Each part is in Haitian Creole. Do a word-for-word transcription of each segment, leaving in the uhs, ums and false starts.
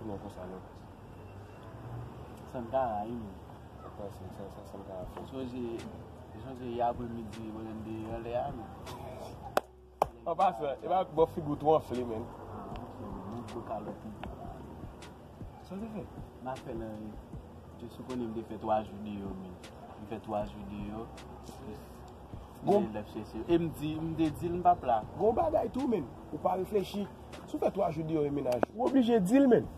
Non, konsa non. Sankara, wi, men. Sa k pase? Sa, sa Sankara fè? Sonje, sonje yè apremidi, mwen menm te anlè a, men. An pasan, e pa bò figi w tou anfle, men. Ah, ok, men, gwo kalòt li. Sa w te fè? M pa fè l anyen. Jis ou konnen m te fè twa jou deyò, men. M fè twa jou deyò. Bon. Lè l ap chèche. E m di, m te di l m p ap la. Gon bagay tou, men. Ou pa reflechi. Si w fè twa jou deyò e mennaj ou, ou oblije di l, men.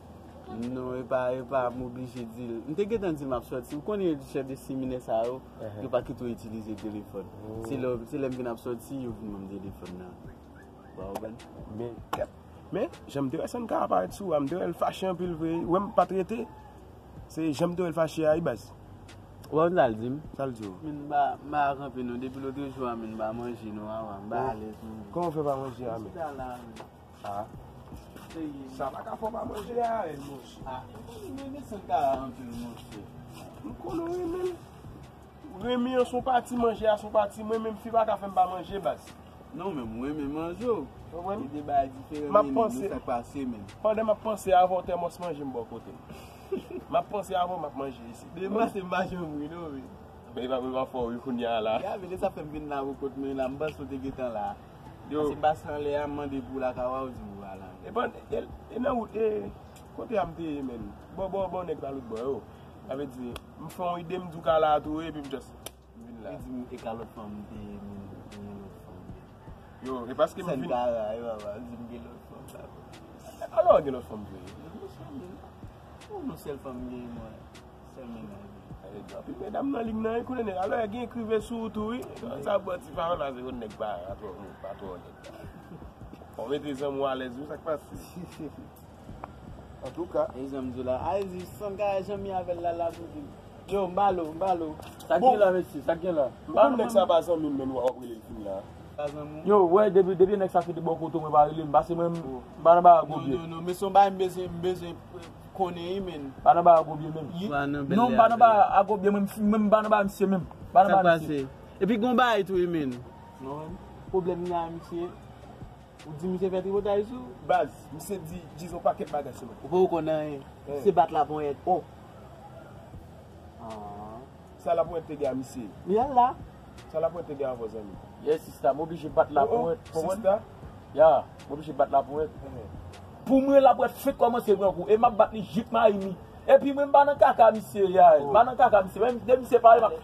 Non, e pa, e pa, m oblije di l. M te gentan di l m ap sòti. Ou konnen chèf de seminè sa yo, yo pa kite w itilize telefòn. Se lè, se lè m vin ap sòti, yo vin ban m telefòn nan. Ou pa konprann? Men, men, jan m te wè Sankara parèt sou a, m te wè l fache anpil vre. Ou wè m pa t rete. Se jan m te wè l fache a, wi, baz. Ou pa konn sa l di m? Sa l di w? Men m pa, m pa kanpe non. Depi lòt jou a, men m pa manje non, awa. M pa alèz non. Kòman w fè pa manje a, men? Chita la, men. Ah. Sa pa ka fè w pa manje a, men, monchè. Ah, mwen renmen Sankara anpil, monchè. M konnen w renmen l. Renmen an se yon pati, manje a se yon pati. Mwen menm, fi pa ka fè m pa manje, baz. Non, men mwen renmen manje w. Konprann? Gen de bagay diferan, men, men sa k pase, men. Pandan m ap panse avè w, tèmòs manje m bò kote m. M ap panse avè w, m ap manje isit. Demen se m pa janm ri, non, men. Men e pa pou m ap fè w ri kounye a la. Ya, men de sa fè m vin la pou kot mwen la, m panse w te gentan la. Yo. Pase m pase anlè a, m mande pou w lakay w, ou di m ou pa la. E ban, e, e nan wout, e, kote a m te ye, men? Bò, bò, bò, nèg pa lòt bò, yo. Sa vle di, m fè yon ide, m di w ka la tou, epi m just vin la. Li di m e ka lòt fanm m te ye, men, gen lòt fanm. Yo, e paske m vin. Sankara, e papa, li di m gen lòt fanm, papa. Alò, gen lòt fanm vre. Gen lòt fanm, men. Ou non sèl fanm m genyen, mwen. Sèl mennaj. Anpil medam nan liy nan, wi, konnen nèg. Alò, gen k rive sou ou tou, wi. Sa bò ti fayon la, se yon nèg pa, pa twò, pa twò nèg. Fò mete zanmi w alèz, wi, sa k pase. Antouka. E zanmi w la. A, e di, Sankara janm ye avè l la, la, pou di. Yo, m ba l ou, m ba l ou. Sa k gen la, mesye? Sa k gen la? M pa konn nèg sa pa zanmi m, men w ap rele l fin la. Pa zanmi w? Yo, wè, depi, depi nèg sa fete bò kote w, mwen pa rele m. Pase mwen, m pa nan bagay gwo byen. Non, non, non, men se yon bagay m bezwen, m bezwen konnen, wi, men. Pa nan bagay gwo byen menm. Non, m pa nan bagay a gwo byen, mwen, m, mwen, m pa nan bagay misye menm. Pa nan bagay misye. Epi gon bagay tou, wi, men. Non, pwoblèm m gen a misye. Ou di misye fè tripotay sou ou? Baz, misye di, di yon pakèt bagay sou mwen. Ou poko konn anyen. Misye bat laponyèt. Oh. Ah. Sa laponyèt te gen a misye? Li al la. Sa laponyèt te gen avè w, zanmi? Yes, sista, m oblije bat laponyèt. Oh, oh, sista? Ya, m oblije bat laponyèt. Pou mwen, laponyèt fenk kòmanse pran kou. E m ap bat li jik mayi mi. Epi mwen, m pa nan kaka misye, ya. M pa nan kaka misye. Menm de misye pale, m ap